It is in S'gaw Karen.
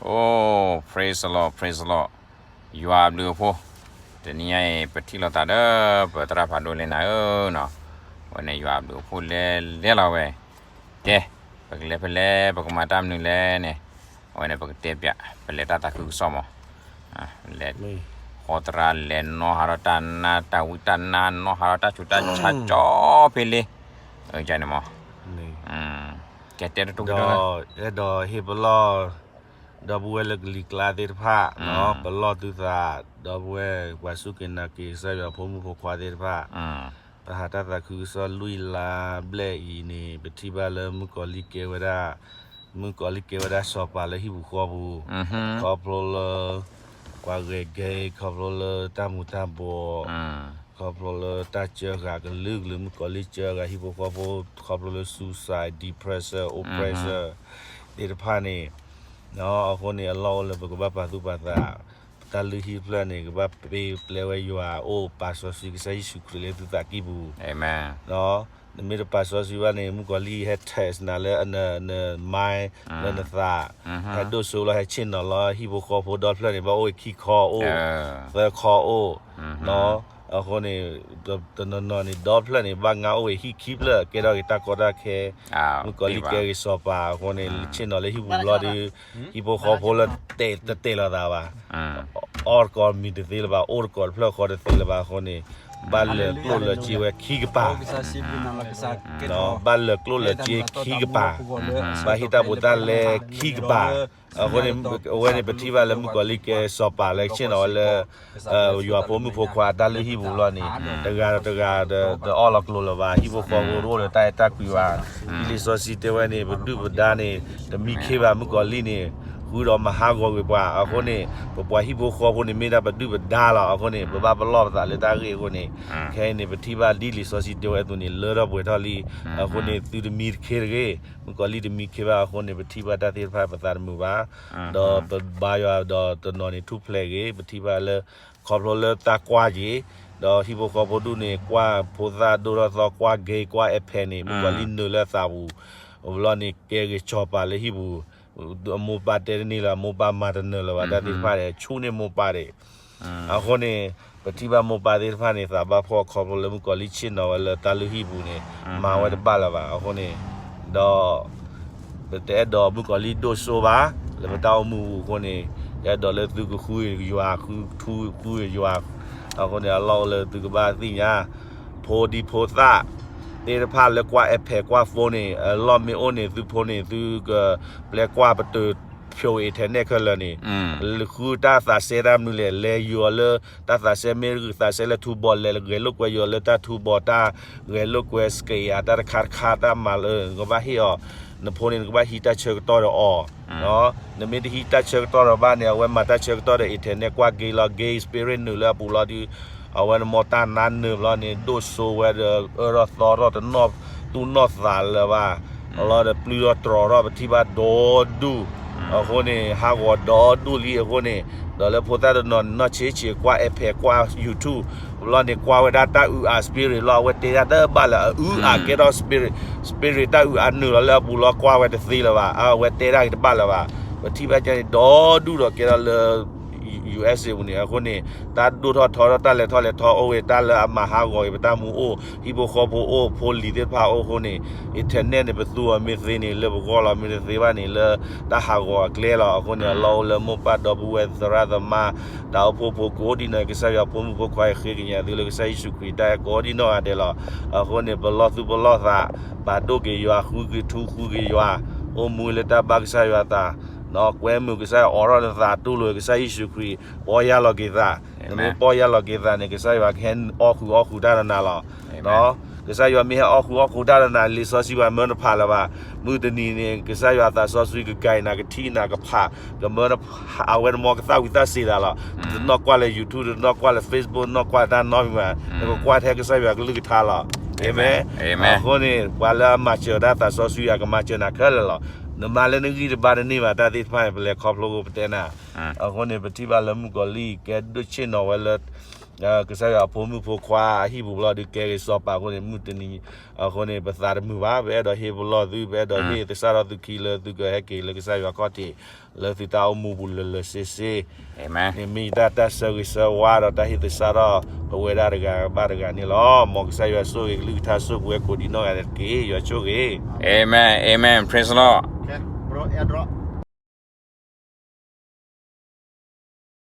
Oh, praise the Lord, praise the Lord. ယွၤအဘျုးအဖှိၣ်, တနံၤညါအံၤ ပထံၣ်လိာ်သးဒီး ပသရၣ်ဖးဒိၣ်လံနၤဧၢနီၤ, အဝဲန့ၣ် ယွၤအဘျုးအဖှိၣ်လဲၤလဲၤလီၤဝဲ, ကဲ, ပကလဲၤဖဲလဲၣ် ပကမၤတၢ်မနုၤလဲၣ်န့ၣ်, အဝဲန့ၣ် ပကတဲပၠး ပလဲၤတၢ်သးခုကစီၣ်မး, လဲၤ, ဃီသရၣ် လဲၤနီၣ်ဟးထီၣ်တၢ်နါတၢ်ဝံတၢ်နါ နီၣ်ဟးထီၣ်တၢ်ဆူးတၢ်ဆါကၠီဖဲလံ, န့ၣ်မး, ကဲတဲတတူၢ်ကဒီး အဲၣ်ဒိးဟ့ၣ်ပလီၢ် ဒီပုၢ်ဝဲၢ်လၢကလံၤကျါသ့ၣ်တဖၣ်, ပလီၢ်သုသး, ဒီပုၢ်ဝဲၢ် ပှၤစူၢ်က့ၤနာ်က့ၤကစၢ်ယွၤဖိမုၣ်ဖိခွါသ့ၣ်တဖၣ်, ပဟးတၢ်သးခုကစီၣ်လွံၢ်လါဘျဲၣ်အံၤန့ၣ် ပထံၣ်ဘၣ်လၢမုၣ်ကီၤလံၢ်ကဲဝဲဒၣ်, မုၣ်ကီၤလံၢ်ကဲဝဲဒၣ်စီၤပၤလၢဟံၣ်ပူၤဃီပူၤ, ခီဖျိလၢ ပှၤဂဲၤကဲ ခီဖျိလၢတၢ်မူၤတၢ်ဘှီး, ခီဖျိလၢတၢ်စၢဃာ်ကလုာ်ကလုာ် မုၣ်ကီၤလံၢ်စၢဃာ်ဟံၣ်ဖိဃီဖိ, ခီဖျိလၢ suicide, depression, oppression သ့ၣ်တဖၣ်န့ၣ်, အဃိန့ၣ် အလီၢ်အိၣ်လၢပကဘၣ်ပာ်သူၣ်ပာ်သး, တၢ်လုၢ်ဟံၣ်တဖျၢၣ်န့ၣ် ကဘၣ်ပ့ၤပျဲဝဲယွၤအအိၣ် ပာ်စီဆှံကစၢ်ယ့ၣ်ၡူးခရံာ်လၢသုသးကံၢ်ပူၤ, နမ့ၢ်တပာ်စီဆှံဘၣ်န့ၣ် မုၣ်ကီၤလံၢ်ဟဲ test နၤလၢန mind လၢနသး, ဟဲဒိၣ်စိလီၤ ဟဲဆ့ၣ်နီၤလီၤ ဟံၣ်ဖိဃီဖိဒီဖျၢၣ်န့ၣ် ဘၣ်အိၣ်ဝဲခံခီအိၣ်, သၢခီအိၣ်, အဃိန့ၣ် တနီၤနီၤန့ၣ် ဒီဖျၢၣ်န့ၣ် ဘၣ်ငါအိၣ်ဝဲဟံၣ်ခံဖျၢၣ် ကဲထီၣ်က့ၤတၢ်ကီတၢ်ခဲ, မုၣ်ကီၤလံၢ်ကဲဂ့ၤစီၤပၤအဃိန့ၣ် ဆ့ၣ်နီၤလၢဟံၣ်ပူၤလီၤဒီး, ဟံၣ်ဖိဃီဖိလၢတဲာ်တတဲာ်လိာ်သးဘၣ်, အီၣ်တကိးမံၤတသ့လၢၤဘၣ်, အိၣ်တကိးတဖျၢၣ်ဃီတသ့လၢၤဘၣ်အဃိန့ၣ်, ဘၣ်လၢာ်ကျိၣ်လၢာ်စ့ဝဲခံကပၤ ဘၣ်လၢာ်ကျိၣ်လၢာ်စ့ခံကပၤ, ဘၣ်ဟ့ၣ်တၢ်ဘူးတၢ်လဲခံကပၤ, အဃိန့ၣ် အဝဲန့ၣ် ပထံၣ်ဘၣ်လၢမုၣ်ကီၤလံၢ်ကဲစီၤပၤလၢဆ့ၣ်နီၤဝဲလၢ ယွၤဖိမုၣ်ဖိခွါတၢ်လုၢ်ဟံၣ်ပူၤလီၤန့ၣ်, တဂၤဒီးတဂၤဒီး တအီၣ်လီၤကျိၤလၢၤဘၣ်, ဟံၣ်ဖိဃီဖိတအိၣ်ဒီးတၢ်အဲၣ်တၢ်ကွံဘၣ်, ဒ်လံာ်စီဆှံတဲဝဲန့ၣ် ပဒုၣ်ပဒါန့ၣ် တမံခ့ဘၣ်, မုၣ်ကီၤလံၢ်န့ၣ် ဃုဒီးမၤဟးဂီၤကွံာ်ပှၤအဃိန့ၣ်, ပပှၤဟံၣ်ဖိဃီဖိန့ၣ် မ့ၢ်ဒၣ်ပဒုၣ်ပဒါလီၤအဃိန့ၣ်, ပဘၣ်ပလီၢ်ပသးလၢတၢ်ဂ့ၢ်အဃိန့ၣ်, ခဲအံၤန့ၣ် ပထံၣ်ဘၣ်ဒ်လံာ်စီဆှံတဲဝဲအသိးန့ၣ် လၢထီၣ်ပှဲၤထီၣ်လံ, အဃိန့ၣ် သုတမံတခ့တဂ့ၤ, မုၣ်ကီၤလံၢ်တမံခ့ဘၣ်အဃိန့ၣ် ပထံၣ်ဘၣ်တၢ်သ့ၣ်တဖၣ်ပသးတမုာ်ဘၣ်, ဒီးပဘါယွၤဒီးတနီၤန့ၣ်ထူၣ်ဖျဲးဂ့ၤ, ပထံၣ်ဘၣ်လၢ ခီဖျိလၢတၢ်ကွၢ်က့ၤ, ဒီးဟံၣ်ဖိဃီဖိဒူၣ်န့ၣ် ကွၢ်ဖိသၣ်ဒိၣ်ထီၣ်သီ ကွၢ် gay ကွၢ် အဲးဖဲး န့ၣ် မုၣ်ကီၤလံၢ်နုာ်လၢအသးပူၤ, အဘျီန့ၣ် ကဲဂ့ၤစီၤပၤလၢဟံၣ်ပူၤ, အမိၢ်ပၢ်တဲတန့ၢ်လၢၤ, အမိၢ်ပၢ်မၤတနၢၤလၢၤဘၣ်, တၢ်သ့ၣ်တဖၣ်န့ၣ် ဆူၣ်န့ၢ်မိၢ်ပၢ်ဒံး, အဃိန့ၣ် ပထံၣ်ဘၣ်မိၢ်ပၢ်သ့ၣ်တဖၣ်န့ၣ် သးဘၣ်ဖှီၣ်ခီဖျိလၢမုၣ်ကီၤလံၢ်ဆ့ၣ်နီၤဝဲလၢတၢ်လုၢ်ဟံၣ်ပူၤန့ၣ်, မၤဝဲတဘၣ်လၢၤဘၣ်အဃိန့ၣ်, ဒီး ပတအဲၣ်ဒိးမုၣ်ကီၤလံၢ်ဒိၣ်စိဘၣ်, လၢပတၢ်အိၣ်မူအပူၤအဃိန့ၣ်, ယအဲၣ်ဒိးလၢသုကဃုယွၤ, ဃုထူဃုယွၤ, အဃိန့ၣ် အလီၢ်အိၣ်လၢသုကဘၣ်သ့ၣ်ညါ, ဖိဒံဖိသၣ်သ့ၣ်တဖၣ်လၢကွၢ်အဲးဖဲးကွၢ်ဖိန့ၣ် အလီၢ်မ့ၢ်အိၣ်န့ၣ် သုဖိန့ၣ် သုကပျဲကွၢ်ပတုာ်ဖျိ internet ခဲလၢာ်န့ၣ်, ဃုတၢ်သးစဲတၢ်မနုၤလဲၣ်, လဲၤယိၤအီၤလၢတၢ်သးစဲ မ့ၢ်ဂ့ၤသးစဲလၢထူဘီ လဲၤဂဲၤလိာ်ကွဲယိၤအီၤလၢတၢ်ထူဘီ တၢ်ဂဲၤလိာ်ကွဲ စက့ယၤ တၢ်တခါတခါတၢ်မၤလၢ နကဘၣ်ဟ့ၣ်အီၤ, နဖိန့ၣ် နကဘၣ်ဟံးတၢ်ဆၢကတီၢ်ဒီးအီၤ, နမ့ၢ်တဟံးတၢ်ဆၢကတီၢ်ဒီးဘၣ်န့ၣ် အဝဲမၤတၢ်ဆၢကတီၢ်ဒီး internet ကွၢ် gay လီၤ gay spirit နုာ်လၢအပူၤလီၤဒီး, အဝဲန့ၣ်မ်တၢ်နါနုာ်ဘျီန့ၣ် ဒိၣ်စိဝဲဒီး အၢထီၣ်သီထီၣ် တနီၣ်သူၣ်နီၣ်သးလၢၤဘၣ်, လီၤဒီးပျုၢ်ထီၣ်တြီၤထီၣ် ပထံၣ်ဘၣ်ဒီဒူၣ်, အဃိန့ၣ် ဟးဂီၤဒီဒူၣ်လံအဃိန့ၣ်, ဒီးလၢဖိသၣ်တနီၤန့ၣ် နီၢ်ဆံးဆံးကွၢ်အဲးဖဲးကွၢ် YouTube ဘျီန့ၣ် ကွၢ်ဝဲဒၣ်တၢ်အုၣ်အါ spirit လီၤ အဝဲတဲဒၣ်တဘၣ်လၢၤ အုၣ်အါကဲထီၣ် spirit, spirit တၢ်အုၣ်အါနုာ်လီၤလၢအပူၤလီၤ ကွၢ်ဝဲတသ့လၢၤဘၣ်, အဝဲတဲဒၣ်ဂ့ၤတဘၣ်လၢၤဘၣ်, ပထံၣ်ဘၣ်ကန့ၣ် ဒီဒူၣ်ဒီးကဲထီၣ်လၢ ယူၣ်အ့ၣ်စ့ၣ် ပူၤန့ၣ် အဃိန့ၣ်, တၢ်ဒိၣ်ထီၣ်ထီထီၣ် တၢ်လဲၤထီၣ်လဲၤထီအိၣ်ဝဲ တၢ်လၢအမၤဟးဂီၤက့ၤပတၢ်မူအိၣ် ဟံၣ်ဖိဃီဖိအိၣ် ဖိလံၤသ့ၣ်တဖၣ်အိၣ်အဃိန့ၣ်, internet န့ၣ် ပသူအီၤမ့ၢ်သ့န့ၣ် လၢပဂီၢ်လီၤ မ့ၢ်တသ့ဘၣ်န့ၣ် လၢတၢ်ဟးဂီၤအကျဲလီၤ, အဃိန့ၣ် အလီၢ်အိၣ်လၢမိၢ်ပၢ်ဒီပုၢ်ဝဲၢ်သရၣ်သမါ တၢ်အိၣ်ဖှိၣ်ဖိကိးဒံနီၢ် ကစၢ်ယွၤဖိမုၣ်ဖိခွါအံၤ ဃ့ကညးသုလၢကစၢ်ယ့ၣ်ၡူးခရံာ်တၢ်အဲၣ်ကိးဒံနီၢ်ဂၤဒဲးလီၤ, အဃိန့ၣ် ပလီၢ်သူၣ်ပလီၢ်သး, ပာ်ဒိၣ်က့ၤယွၤ ဃုက့ၤထူဃုက့ၤယွၤ, အိၣ်မူလၢတၢ်ဘၣ်ကစၢ်ယွၤသး ကွဲမုာ်ကစၢ်ယွၤ အိးထီၣ်နသးတူၢ်လိာ်ကစၢ်ယ့ၣ်ၡူးခရံာ်, ပီၢ်ယၢ်လီၤက့ၤသး, နမ့ၢ်ပီၢ်ယၢ်လီၤက့ၤသးန့ၣ် ကစၢ်ယွၤကဟဲအီၣ်ဃုာ်အီၣ်ဃုာ်တၢ်ဒီးနၤလီၤ, ကစၢ်ယွၤမ့ၢ်ဟဲအီၣ်ဃုာ်အီၣ်ဃုာ်တၢ်ဒီးနၤ လံာ်စီဆှံပှၤမၢနဖးလၢၤဘၣ်, မုၢ်တနံၤန့ၣ် ကစၢ်ယွၤသးစီဆှံကကၤနၤ ကထံၣ်နၤကဖး, ကမၢနဖး အဝဲန့ၣ်မ်ကသၣ်ဝံၤသၣ်စ့ၤသးလီၤ, တနီၣ်ကွၢ်လၢ YouTube တနီၣ်ကွၢ်လၢ Facebook တနီၣ်ကွၢ်တၢ်နီတမံၤဘၣ်, နကကွၢ်ထဲကစၢ်ယွၤကလုၢ်ကထါလီၤ, အၤမ့ၣ်, အဃိန့ၣ် ပှၤလၢအမၤစၢၤတၢ်သးစီဆှံ အကမၤစၢၤနၤခဲလၢာ်လီၤ, နမၤလၢနဂံၢ်တဘါတန့ၢ်ဘၣ် တၢ်သ့ၣ်တဖၣ်န့ၣ် ပလဲၤခီဖျိပတဲနၤ, အဃိန့ၣ် ပထံၣ်ဘၣ်လၢမုၣ်ကီၤလံၢ် ကဲဒိၣ်ဆ့ၣ်နီၤဝဲလၢ ကစၢ်ယွၤအဖိမုၣ်ဖိခွါအဟံၣ်ပူၤဘျီဒုးကဲဂ့ၤစီၤပၤအဃိန့ၣ် မုၢ်တနံၤအဃိန့ၣ် ပသးတမုာ်ဘၣ်. ပအဲၣ်ဒိးဟ့ၣ်ပလီၢ်သု, ပအဲၣ်ဒိးဟ့ၣ်သဆၣ်ထီၣ်သုခံလၢသုကဟဲက့ၤလၢကစၢ်ယွၤအခီၣ်ထံး လၢသုတၢ်အိၣ်မူပူၤလၢလၢဆ့ဆ့ န့ၣ်မ့ၢ်ယတၢ်တၢ်ဆၢဂ့ၤဆၢဝါဒီးတၢ်ဟ့ၣ်သဆၣ်ထီၣ်ပဝဲဒၣ်တဂၤဘၣ်တဂၤန့ၣ်လီၤ. မ်ကစၢ်ယွၤဆိၣ်ဂ့ၤကလုၢ်ကထါဆိၣ်ပဝဲကိးဒံနီၢ်ဂၤဒဲးတက့ၢ်. ယွၤဆိၣ်ဂ့ၤ. Amen, amen, praise the Lord.